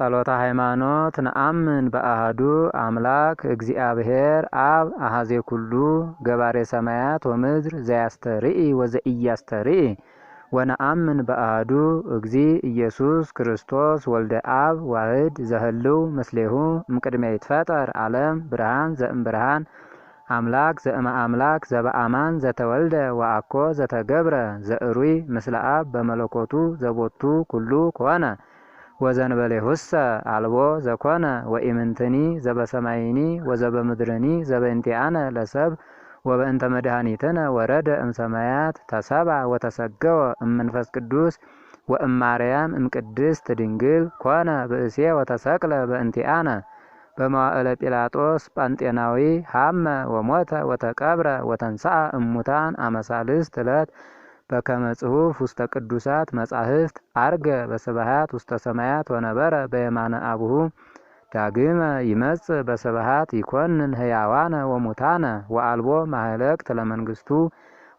ጸሎተ ሃይማኖት። ነአምን በአሐዱ አምላክ እግዚአብሔር አብ አሐዜ ኩሉ ገባሬ ሰማያት ወምድር ዘያስተርኢ ወዘኢያስተርኢ። ወነአምን በአሐዱ እግዚ ኢየሱስ ክርስቶስ ወልደ አብ ዋህድ ዘህልው ምስሌሁ እምቅድመ ይትፈጠር ዓለም፣ ብርሃን ዘእምብርሃን፣ አምላክ ዘእመ አምላክ፣ ዘበአማን ዘተወልደ ወአኮ ዘተገብረ፣ ዘእሩይ ምስለ አብ በመለኮቱ፣ ዘቦቱ ኩሉ ኮነ ወዘንበሌሁሰ አልቦ ዘኮነ። ወኢምንትኒ ዘበሰማይኒ ወዘበምድርኒ። ዘበእንቲአነ ለሰብ ወበእንተ መድኃኒትነ ወረደ እምሰማያት፣ ተሰብአ ወተሰገወ እመንፈስ ቅዱስ ወእማርያም እምቅድስት ድንግል፣ ኮነ ብእሴ ወተሰቅለ በእንቲአነ በመዋዕለ ጲላጦስ ጳንጤናዊ፣ ሐመ ወሞተ ወተቀብረ ወተንሥአ እሙታን አመሳልስት ዕለት፣ በከመ ጽሑፍ ውስተ ቅዱሳት መጻሕፍት፣ ዐርገ በስብሐት ውስተ ሰማያት ወነበረ በየማነ አቡሁ። ዳግመ ይመጽእ በስብሐት ይኮንን ሕያዋነ ወሙታነ ወአልቦ ማህለቅት ለመንግስቱ።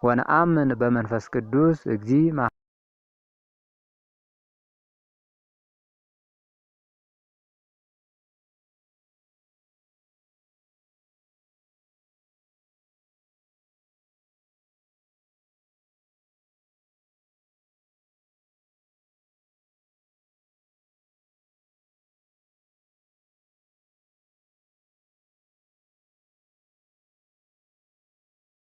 ወነአምን በመንፈስ ቅዱስ እግዚ።